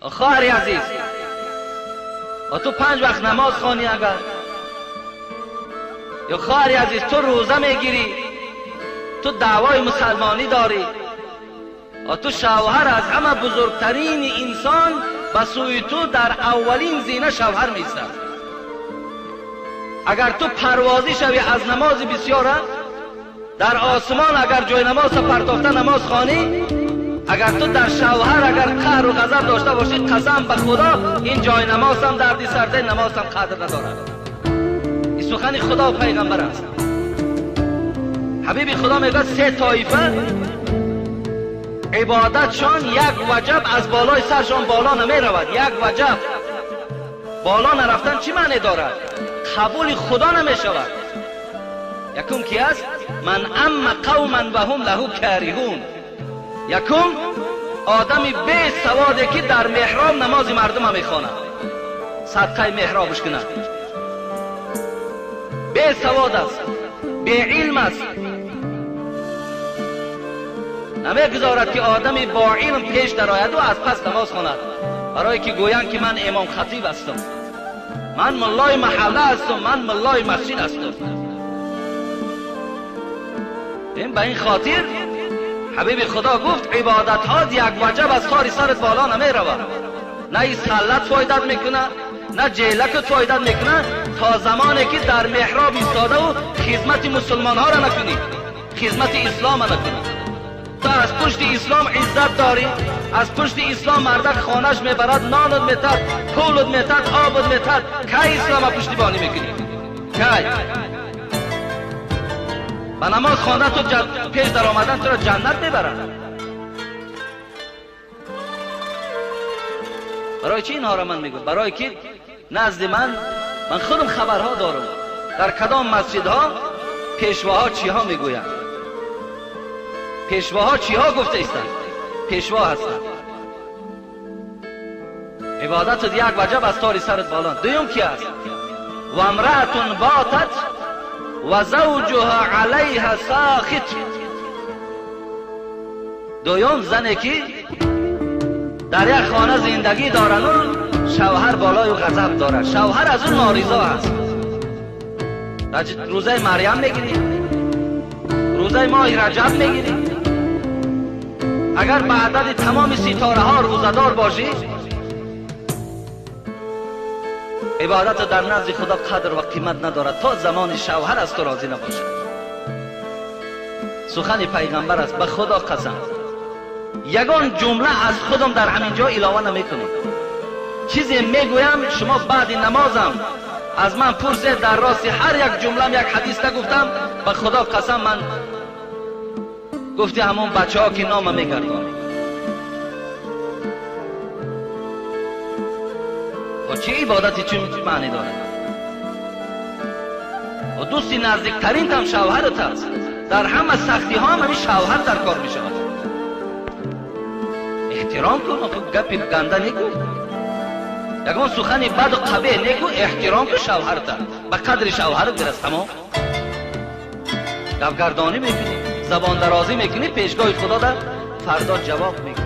خواهر عزیز، تو 5 وقت نماز خوانی اگر، یا خواهر عزیز تو روزه میگیری، تو دعوای مسلمانی داری، تو شوهر از همه بزرگترین انسان به سوی تو در اولین زینه شوهر میستد. اگر تو پروازی شوی از نماز بسیاره در آسمان، اگر جای نماز پرتافته نماز خوانی، اگر تو در شوهر اگر قهر و غضب داشته باشی، قسم به خدا این جای نماز هم دردی سرده، نماز هم قدر ندارد. این سخن خدا و پیغمبر است. حبیب خدا میگه 3 طایفه عبادتشان یک وجب از بالای سرشان بالا نمی رود. یک وجب بالا نرفتن چی معنی دارد؟ قبول خدا نمی شود. یکم کی است؟ من ام قوما و هم له کارهون. یکم آدمی بی سواده که در محراب نماز مردم میخواند، صدقه محرابش کند. بی سواد است، بی علم است، نمیگذارد که آدمی با علم پیش درآید و از پس نماز خواند، برای که گویند که من امام خطیب هستم، من ملای محله هستم، من ملای مسجد هستم. این به این خاطر حبیب خدا گفت عبادت ها یک وجب از خاری سرت بالا نمی رود. نه این سلت فایدت میکنه، نه جیلکت فایدت میکنه، تا زمانی که در محراب ایستاده و خدمت مسلمان ها را نکنی، خدمت اسلام را نکنی. تو از پشت اسلام عزت داری، از پشت اسلام مردک خانهش میبرد، نانت میتد، پولت میتد، آبت میتد. کی اسلام را پشتیبانی میکنی؟ کی؟ به نماز خوانده تو پیش در آمدن تو را جنت میبرند. برای چی اینها را من میگم؟ برای که نزد من خودم خبرها دارم در کدام مسجدها پیشواها چیها میگویند، پیشواها چیها گفته ایستند، پیشوا هستند. عبادت یک وجب از تاری سرت بالا. دویم کی است؟ و امرأة باتت و زوجها علیها ساخط. دویم زنی که در یک خانه زندگی دارن و شوهر بالای و غضب دارد، شوهر از اون نارضا است. روزه مریم میگیری، روزه ماه رجب میگیری، اگر به عدد تمام ستاره ها روزه‌دار باشی، عبادت در نزد خدا قدر و قیمت ندارد تا زمان شوهر از تو راضی نباشد. سخن پیغمبر است، به خدا قسم یگان جمله از خودم در همین جا علاوه نمیکنم. چیزی میگویم شما بعد نمازم از من پرسید، در راست هر یک جمله یک حدیث نگفتم، به خدا قسم من گفتی همون بچه ها که نام میگردانه. و چه عبادتی چه معنی داره؟ و دوستی نزدیکترین هم شوهرت است، در همه سختی ها هم همین شوهر در کار می شود. احترام کن، گپی گنده نگو، یگان سخنی بد و قبیح نگو، احترام کن شوهرت، به قدر شوهرت برس. تمام گپگردانی میکنی، زبان درازی میکنی، پیشگاه خدا در فردا جواب میگیری.